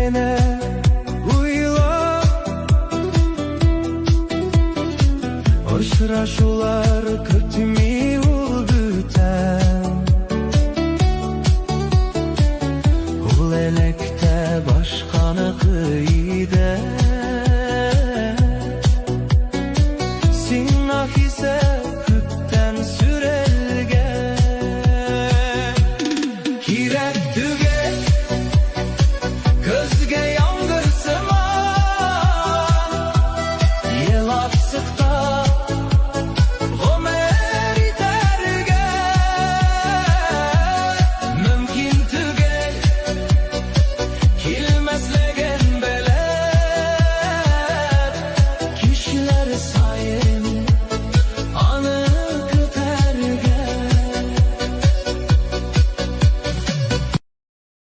Генә уйла. Очрашулар көтми ул бүтән. Ул элек тә башканыкы иде.